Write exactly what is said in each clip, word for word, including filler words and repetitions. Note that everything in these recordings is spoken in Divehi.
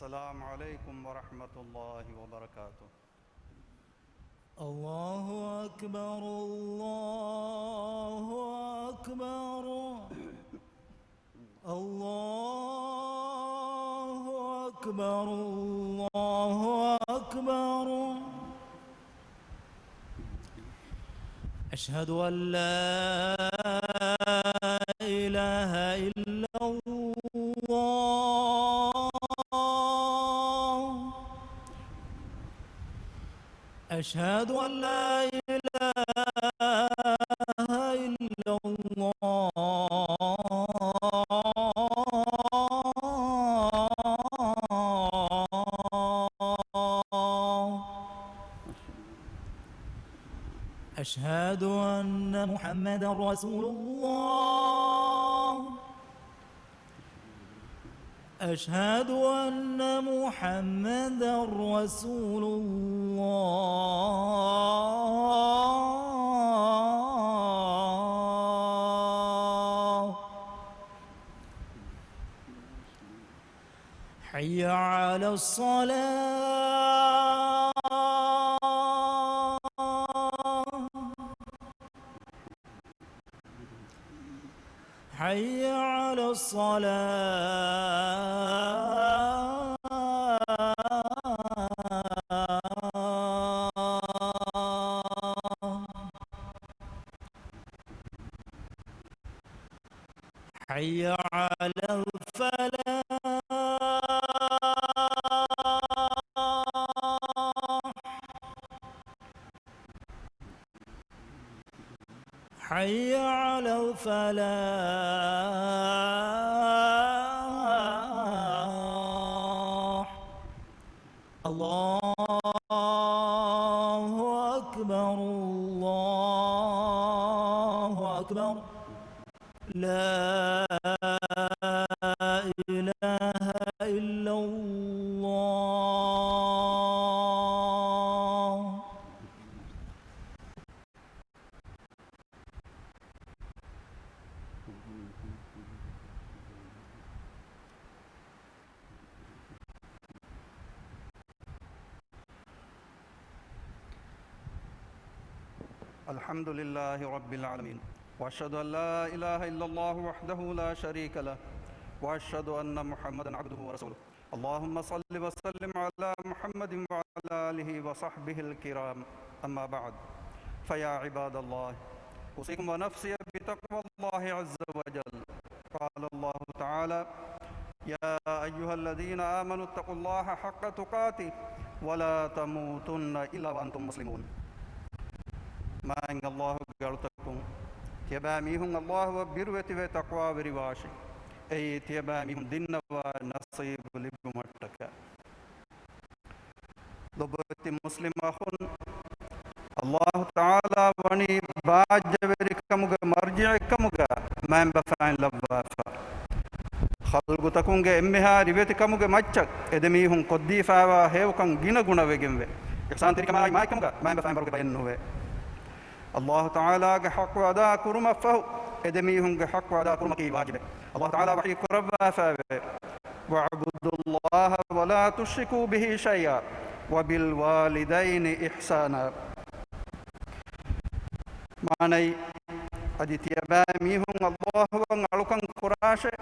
السلام عليكم ورحمة الله وبركاته. الله أكبر، الله أكبر. الله أكبر، الله أكبر. أشهد أن لا إله إلا الله. أشهد أن لا إله إلا الله. أشهد أن محمدا رسول الله. أشهد أن محمدا رسول الله. حي على الصلاة. حي على الصلاة. حي على الفلاح. حي على الفلاح. الله أكبر، الله أكبر. لا إله إلا الله. الحمد لله رب العالمين، وأشهد أن لا إله إلا الله وحده لا شريك له، وأشهد أن محمدا عبده ورسوله. اللهم صل وسلم على محمد وعلى آله وصحبه الكرام. أما بعد، فيا عباد الله، أوصيكم ونفسي بتقوى الله عز وجل. قال الله تعالى: يا أيها الذين آمنوا اتقوا الله حق تقاته ولا تموتن إلا وأنتم مسلمون. މާތް ﷲ ގެ އަޅުތަކުން، ތިޔަބައިމީހުން ﷲ އަށް ބިރުވެތިވެ ތަޤްވާވެރިވާށި. އެއީ ތިޔަބައިމީހުން ދިންނަވާ ނަޞީބު ލިބުމަށްޓަކައި. ލޮބުވެތި މުސްލިމް އަޚުން، ﷲ ތަޢާލާ ވަނީ ބާއްޖަވެރިކަމުގެ މަރްޖިޢެއްކަމުގަ މައިންބަފައިން ލައްވާފަ. ޚަލްޤުތަކުންގެ އެންމެހާ ރިވެތި ކަމުގެ މައްޗަށް އެދެމީހުން ކޮށްދީފައިވާ ހެޔޮކަން ގިނަގުނަވެގެންވެ. އިޙްސާންތެރިކަމާއި މާތްކަމުގަ މައިންބަފައިންވަރުގެ ބައެއްނުވޭ. ﷲ ތަޢާލާގެ ޙައްޤު އަދާކުރުމަށްފަހު، އެދެމީހުންގެ ޙައްޤު އަދާކުރުމަކީ ވާޖިބެއް. ﷲ ތަޢާލާ ވަޙީ ކުރައްވާފައެވެ. وَاعْبُدُوا اللَّهَ وَلَا تُشْرِكُوا بِهِ شَيْئًا وَبِالْوَالِدَيْنِ إِحْسَانًا. މާނައީ، އަދި ތިޔަބައިމީހުން ﷲ އަށް އަޅުކަން ކުރާށޭ،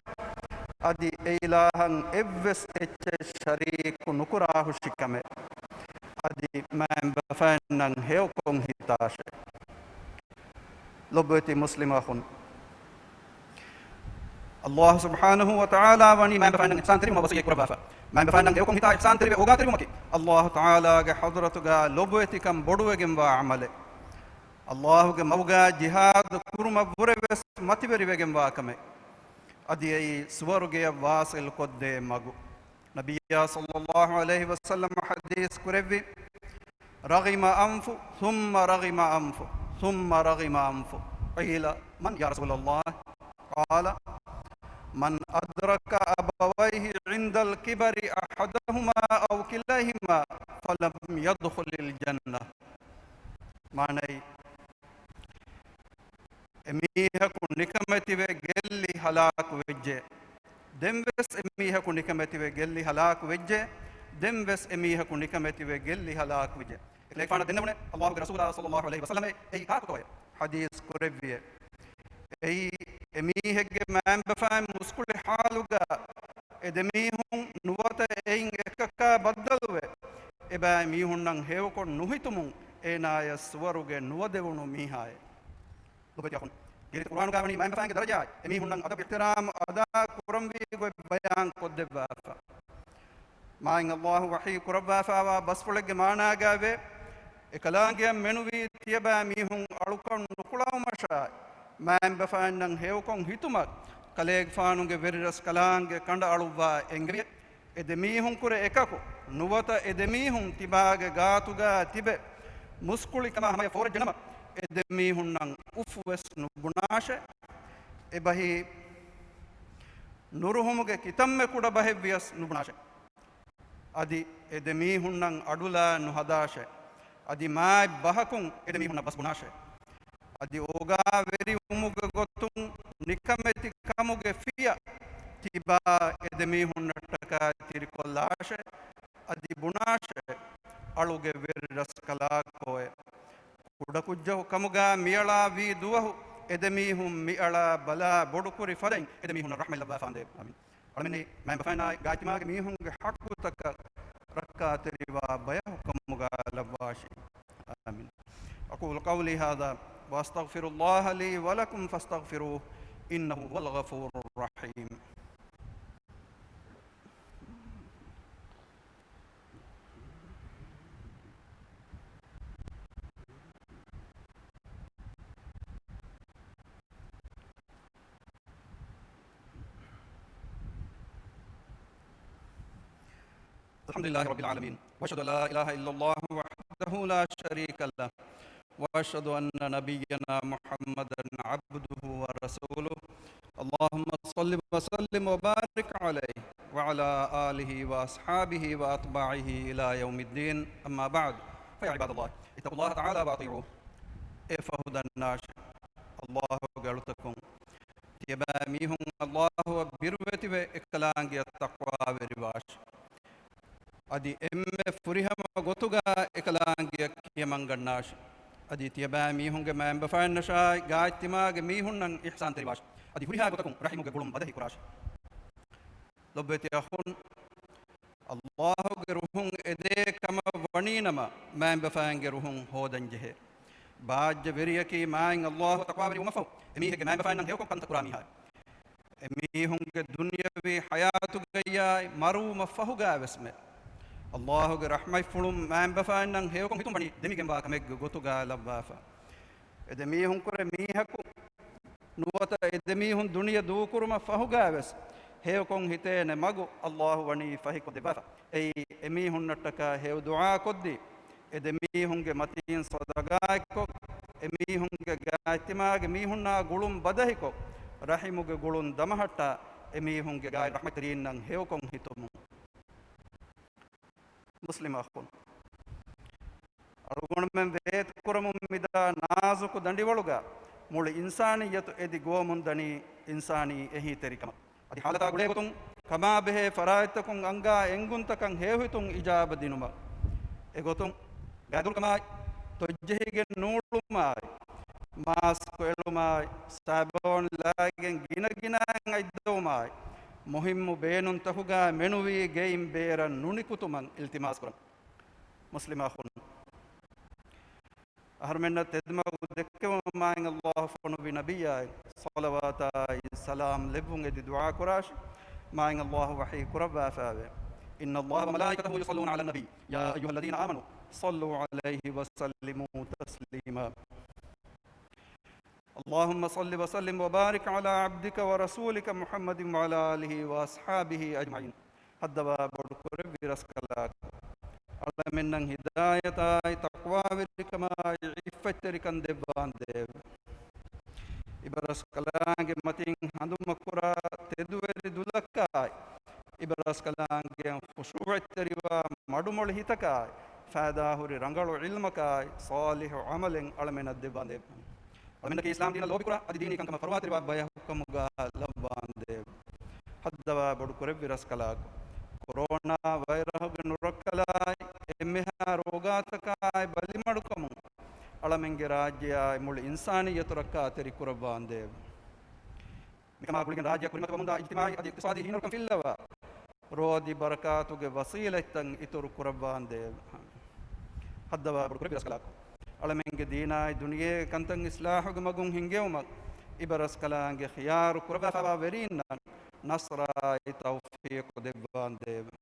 އަދި އެއިލާހަށް އެއްވެސް އެއްޗެއް ޝަރީކު ނުކުރާހުށިކަމެއް، އަދި މައިންބަފައިންނަށް ހެޔޮކޮށް ހިތާށޭ. ލޮބުވެތި މުސްލިމް އަޚުން، ﷲ ސުބްޙާނަހޫ ވަތަޢާލާ ވަނީ މައިންބަފައިންނަށް އިޙްސާންތެރިވުމަށް ވަޞިއްޔަތް ކުރައްވާފަ. މައިންބަފައިންނަށް ހެޔޮކޮށް ހިތާ އިޙްސާންތެރިވެ އޯގާތެރިވުމަކީ، ﷲ ތަޢާލާގެ ޙަޟްރަތުގަ ލޮބުވެތިކަން ބޮޑުވެގެންވާ ޢަމަލެއް. ﷲގެ މަގުގަ ޖިހާދު ކުރުމަށްވުރެ ވެސް މަތިވެރިވެގެންވާ ކަމެއް. އަދި އެއީ ސުވަރުގެޔަށް ވާޞިލް ކޮށްދޭ މަގު. ނަބިއްޔާ ޞައްލައްލާހު ޢަލައިހި ވަސައްލަމަ ޙަދީޘް ކުރެއްވި، رغم أنف ثم رغم أنف ثم رغم أنف. قيل: من يا رسول الله؟ قال: من أدرك أبويه عند الكبر أحدهما أو كليهما فلم يدخل الجنة. މާނައީ، އެމީހަކު ނިކަމެތިވެ ގެއްލި ހަލާކު ވެއްޖެ. ދެންވެސް އެމީހަކު ނިކަމެތިވެ ގެއްލި ހަލާކު ވެއްޖެ. ދެންވެސް އެމީހަކު ނިކަމެތިވެ ގެއްލި ހަލާކު ވެއްޖެ. އެކަލޭގެފާނަށް ދެންނެވުނޭ، ﷲގެ ރަސޫލާ ޞައްލަﷲު ޢަލައިހި ވަސައްލަމައޭ، އެއީ ކާކުތޯއޭ؟ ޙަދީޘް ކުރެއްވިއޭ. އެއީ އެމީހެއްގެ މައިންބަފައިން މުސްކުޅި ޙާލުގަ އެ ދެމީހުން ނުވަތަ އެއިން އެކަކާ ބައްދަލުވެ، އެބައިމީހުންނަށް ހެޔޮކޮށް ނުހިތުމުން އޭނާޔަށް ސުވަރުގެ ނުވަދެވުނު މީހާއޭ. ލޮބުވެތި އަޚުން، ކީރިތި ޤުރްއާނުގަ ވަނީ މައިންބަފައިންގެ ދަރަޖާއެއް، އެމީހުންނަށް އަދަބު އިޙްތިރާމް އަދާ ކުރަންވީ ގޮތް ބަޔާން ކޮށްދެއްވާފަ. މާތް ﷲ ވަޙީ ކުރައްވާފައިވާ ބަސްފުޅެއްގެ މާނާގައިވޭ، އެކަލާނގެއަށް މެނުވީ ތިޔަބައިމީހުން އަޅުކަން ނުކުޅައުމަށާއި، މައިންބަފައިންނަށް ހެޔޮކޮށް ހިތުމަށް ކަލޭގެފާނުގެ ވެރިރަސްކަލާނގެ ކަނޑައަޅުއްވާ އެންގެވިއޭ. އެ ދެމީހުންކުރެ އެކަކު ނުވަތަ އެ ދެމީހުން ތިބާގެ ގާތުގަ ތިބެ މުސްކުޅިކަމާ ހަމަޔަށް ފޯރެއްޖެނަމަ، އެ ދެމީހުންނަށް އުފުވެސް ނުބުނާށޭ. އެބަހީ ނުރުހުމުގެ ކިތަންމެ ކުޑަ ބަހެއްވިޔަސް ނުބުނާށޭ. އަދި އެ ދެމީހުންނަށް އަޑުލާ ނުހަދާށޭ. އަދި މާތް ބަހަކުން އެ ދެމީހުންނަށް ބަސް ބުނާށޭ. އަދި އޯގާވެރިވުމުގެ ގޮތުން ނިކަމެތި ކަމުގެ ފިޔަ ތިބާ އެ ދެމީހުންނަށްޓަކާ ތިރިކޮށްލާށޭ. އަދި ބުނާށޭ، އަޅުގެ ވެރި ރަސްކަލާކޯއޭ. ކުޑަކުއްޖަކު ކަމުގަ މިއަޅާ ވީ ދުވަހު އެދެމީހުން މިއަޅާ ބަލާ ބޮޑުކުރި ފަދައިން އެދެމީހުންނަށް ރަޙްމަތް ލައްވާފާނދޭ. އާމީން. އަޅަމެންނަށް މައިންބަފައިންނާއި ގާތްތިމާގެ މީހުންގެ ޙައްޤުތަކަށް ރައްކާތެރިވާ ބަޔަކު ކަމުގަ ލައްވާށި. އާމީން. أقول قولي هذا وأستغفر الله لي ولكم فاستغفروه إنه هو الغفور الرحيم. الحمد لله رب العالمين، وأشهد أن لا إله إلا الله وحده لا شريك له، وأشهد أن نبينا محمدا عبده ورسوله. اللهم صل وسلم وبارك عليه وعلى آله وأصحابه وأتباعه إلى يوم الدين. أما بعد، فيا عباد الله، اتقوا الله تعالى وأطيعوه. އެ ފަހު ދަންނާށޭ، ﷲގެ އަޅުތަކުން، ތިޔަބައިމީހުން ﷲއަށް ބިރުވެތިވެ އެކަލާނގެއަށް ތަޤްވާވެރިވާށޭ. އަދި އެންމެ ފުރިހަމަ ގޮތުގަ އެކަލާނގެއަށް ކިޔަމަންގަންނާށޭ. އަދި ތިޔަބައިމީހުންގެ މައިންބަފައިންނަށާއި ގާތްތިމާގެ މީހުންނަށް އިޙްސާންތެރިވާށޭ. އަދި ހުރިހާ ގޮތަކުން ރަޙިމުގެ ގުޅުން ބަދަހި ކުރާށޭ. ލޮބުވެތި އަޚުން، ﷲގެ ރުހުން އެދޭ ކަމަށް ވަނީނަމަ، މައިންބަފައިންގެ ރުހުން ހޯދަންޖެހޭ. ބާއްޖަ ވެރިޔަކީ މާތް ﷲ ތަޤްވާވެރިވުމަށްފަހު އެމީހެއްގެ މައިންބަފައިންނަށް ހެޔޮކޮށް ކަންތައް ކުރާ މީހާއެއް. އެމީހުންގެ ދުނިޔަވީ ޙަޔާތުގައްޔާއި މަރުވުމަށް ފަހުގައިވެސްމެ، ﷲގެ ރަޙްމަތްފުޅުން މައިންބަފައިންނަށް ހެޔޮކޮށް ހިތުން ވަނީ ދެމިގެންވާ ކަމެއްގެ ގޮތުގަ ލައްވާފަ. އެދެމީހުންކުރެ މީހަކު ނުވަތަ އެދެމީހުން ދުނިޔެ ދޫކުރުމަށް ފަހުގައިވެސް ހެޔޮކޮށް ހިތޭނެ މަގު ﷲ ވަނީ ފަހިކޮށްދެއްވާފަ. އެއީ އެމީހުންނަށްޓަކާ ހެޔޮ ދުޢާކޮށްދީ، އެދެމީހުންގެ މަތީން ޞަދަޤާތްކޮށް، އެމީހުންގެ ގާތްތިމާގެ މީހުންނާ ގުޅުން ބަދަހިކޮށް، ރަޙިމުގެ ގުޅުން ދަމަހައްޓާ، އެމީހުންގެ ގާތް ރަޙްމަތްތެރީންނަށް ހެޔޮކޮށް ހިތުމުން. މުސްލިމް އަޚުން، އަޅުގަނޑުމެން ވޭތުކުރަމުން މިދާ ނާޒުކު ދަނޑިވަޅުގަ މުޅި އިންސާނިއްޔަތު އެދި ގޮވަމުންދަނީ އިންސާނީ އެހީތެރިކަމަށް. އަދި ޙާލަތާ ގުޅޭގޮތުން ކަމާބެހޭ ފަރާތްތަކުން އަންގާ އެންގުންތަކަށް ހެޔޮހިތުން އިޖާބަ ދިނުމަށް. އެގޮތުން ގާތްދޫކަމާއި، ތޮއްޖެހިގެން ނޫޅުމާއި، މާސްކު އެޅުމާއި، ސާބޯން ލާގެން ގިނަގިނައިން އަތްދައުމާއި، މުހިއްމު ބޭނުންތަކުގައި މެނުވީ ގެއިން ބޭރަށް ނުނިކުތުމަށް އިލްތިމާސްކުރަން. މުސްލިމް އަޚުން، އަހަރުމެންނަށް ތެދުމަގު ދެއްކެވުމަށް މާތް ﷲ ފޮނުއްވި ނަބިއްޔާއަށް ޞަލަވާތާއި ސަލާމް ލެއްވުން އެދި ދުޢާ ކުރާށި. މާތް ﷲ ވަޙީ ކުރައްވާފައިވޭ، إن الله وملائكته يصلون على النبي يا أيها الذين آمنوا صلوا عليه وسلموا تسليما. اللهم صل وسلم وبارك على عبدك ورسولك محمد وعلى آله وأصحابه أجمعين. ހައްދަވާ ބޮޑުކުރެއްވި ރަސްކަލާކޮ، އަޅަމެންނަށް ހިދާޔަތާއި ތަޤްވާވެރިކަމާއި ޢިއްފަތްތެރިކަން ދެއްވާނދޭވެ. އިބަރަސްކަލާނގެ މަތިން ހަނދުމަކުރާ ތެދުވެރި ދުލަކާއި، އިބަރަސްކަލާނގެ ޚުޝޫޢަތްތެރިވާ މަޑުމޮޅި ހިތަކާއި، ފައިދާހުރި ރަނގަޅު ޢިލްމަކާއި، ޞާލިޙު ޢަމަލެއް އަޅަމެންނަށް ދެއްވާނދޭވެ. އަޅަމެންނަކީ އިސްލާމް ދީނަށް ލޯބިކުރާ، އަދި ދީނީ ކަންކަމަށް ފަރުވާތެރިވާ ބަޔަކު ކަމުގަ ލައްވާނދޭވެ. ހައްދަވާ ބޮޑު ކުރެއްވި ރަސްކަލާކޮ، ކޮރޯނާ ވައިރަހުގެ ނުރައްކަލާއި އެންމެހާ ރޯގާތަކާއި ބަލިމަޑުކަމުން އަޅަމެންގެ ރާއްޖެއާއި މުޅި އިންސާނިއްޔަތު ރައްކާތެރި ކުރައްވާނދޭވެ. މިކަމާ ގުޅިގެން ރާއްޖެ ކުރިމަތިވަމުންދާ އިޖްތިމާއީ އަދި އިޤްތިޞާދީ ހީނުރުކަން ފިއްލަވާ، ރޯދި ބަރަކާތުގެ ވަސީލަތްތައް އިތުރު ކުރައްވާނދޭވެ. ހައްދަވާ ބޮޑު ކުރެއްވި ރަސްކަލާކޮ، އަޅަމެންގެ ދީނާއި ދުނިޔޭގެ ކަންތައް އިޞްލާޙުގެ މަގުން ހިންގެވުމަށް އިބަރަސްކަލާނގެ ޚިޔާރު ކުރައްވާފަވާ ވެރީންނަށް ނަޞްރާއި ތައުފީޤު ދެއްވާނދޭވެ.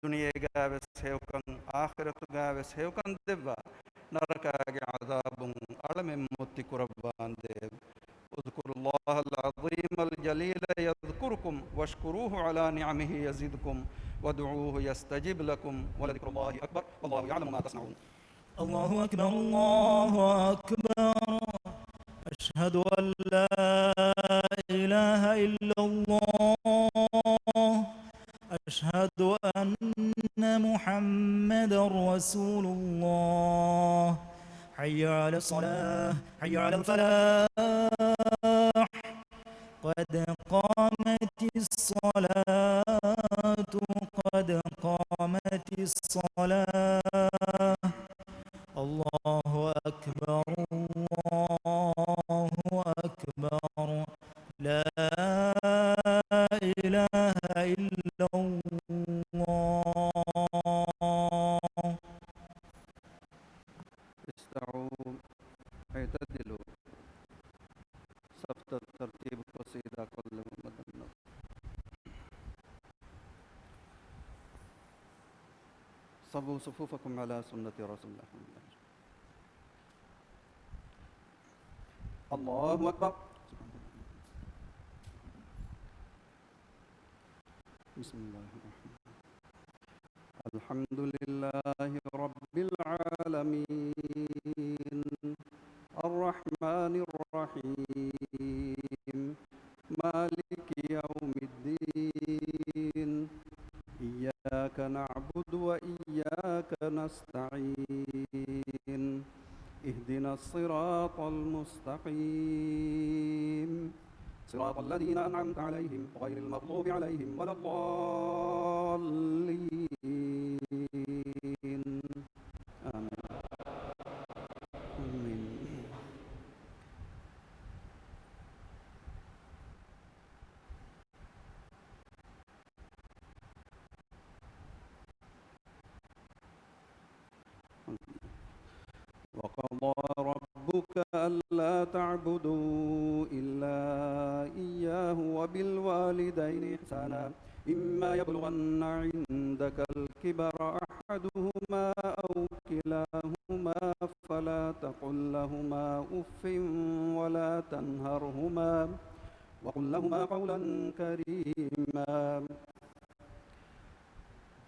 ދުނިޔޭގައިވެސް ހެޔޮކަން، އާޚިރަތުގައިވެސް ހެޔޮކަން ދެއްވާ، ނަރަކާގެ ޢަޛާބުން އަޅަމެން މުއްތި ކުރައްވާނދޭވެ. اذكروا الله العظيم الجليل يذكركم واشكروه على نعمه يزدكم وادعوه يستجب لكم ولذكر الله أكبر والله يعلم ما تصنعون. الله أكبر، الله أكبر. أشهد أن لا إله إلا الله. أشهد أن محمدا رسول الله. حي على الصلاة، حي على الفلاح. قد قامت الصلاة، قد قامت الصلاة. الله أكبر، الله أكبر. لا إله إلا الله. استووا، اعتدلوا. ސަފްތައް ތަރްތީބުކޮށް ސީދާކޮށްލެވުން މަދަންނަ. صووا صفوفكم على سنة رسول الله. الله أكبر. بسم الله الرحمن الرحيم. الحمد لله رب العالمين. الرحمن الرحيم. مالك يوم الدين. إياك نعبد وإياك نستعين. اهدنا الصراط المستقيم. صراط الذين أنعمت عليهم غير المغضوب عليهم ولا الضالين. آمين. آمين. وقضى ربك ألا تعبدوا إلا إياه وبالوالدين إحسانا، إما يبلغن عندك الكبر أحدهما أو كلاهما فلا تقل لهما أف ولا تنهرهما وقل لهما قولا كريما.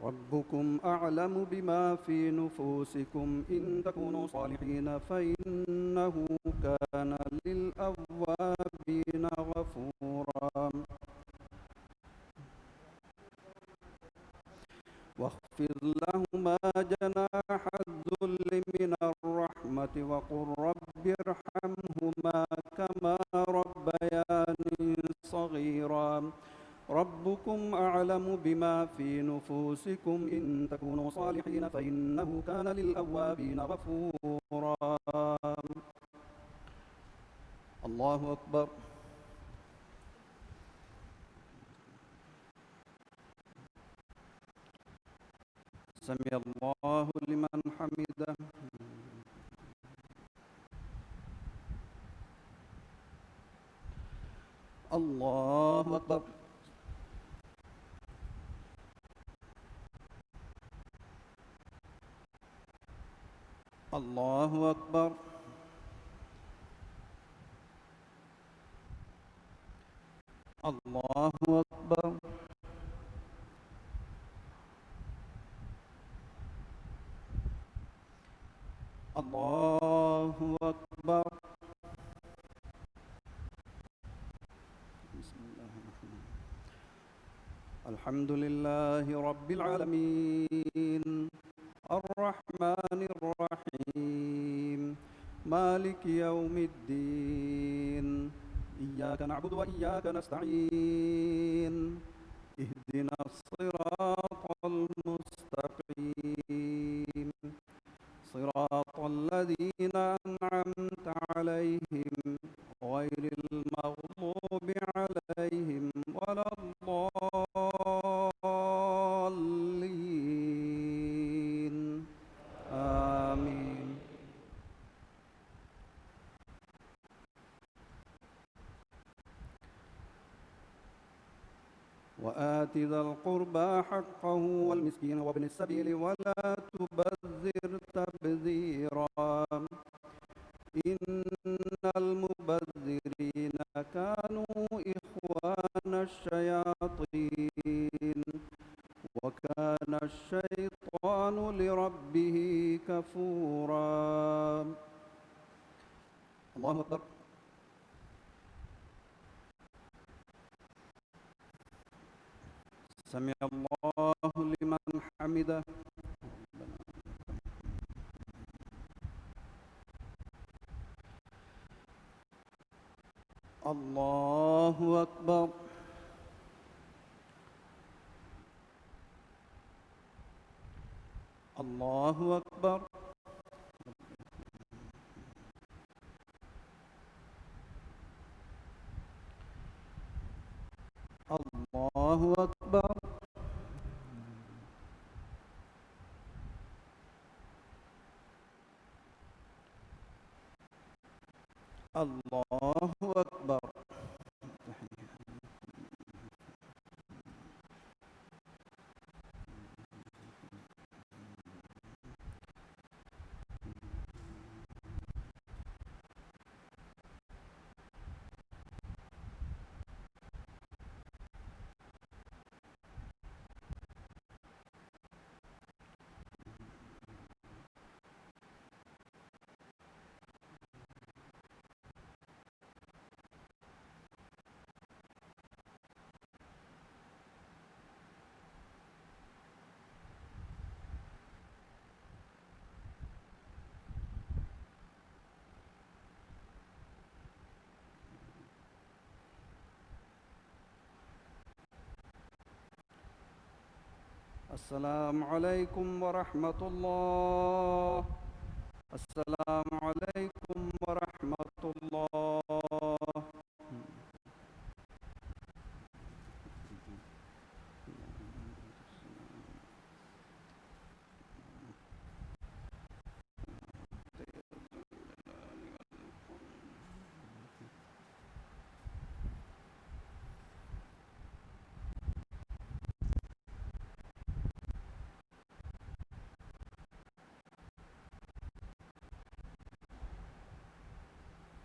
ربكم أعلم بما في نفوسكم إن تكونوا صالحين فإنه كان للأوابين غفورا. واخفض لهما جناح الذل من الرحمة وقل رب ارحمهما كما ربياني صغيرا. ربكم أعلم بما في نفوسكم إن تكونوا صالحين فإنه كان للأوابين غفورا. الله أكبر. سمع الله لمن حمده. الله أكبر. الله أكبر. الله أكبر. الله أكبر. بسم الله الرحمن الرحيم. الحمد لله رب العالمين. الرحمن الرحيم. مالك يوم الدين. إياك نعبد وإياك نستعين. اهدنا الصراط المستقيم. صراط الذين أنعمت عليهم غير المغضوب عليهم ولا الضالين. آمين. وآت ذا القربى حقه والمسكين وابن السبيل ولا تبذر تبذيرا. إن المبذرين كانوا إخوان الشياطين وكان الشيطان لربه كفورا. الله أكبر. سمع الله لمن حمده. الله أكبر. الله أكبر. الله أكبر. الله أكبر. السلام عليكم ورحمة الله. السلام عليكم ورحمة الله.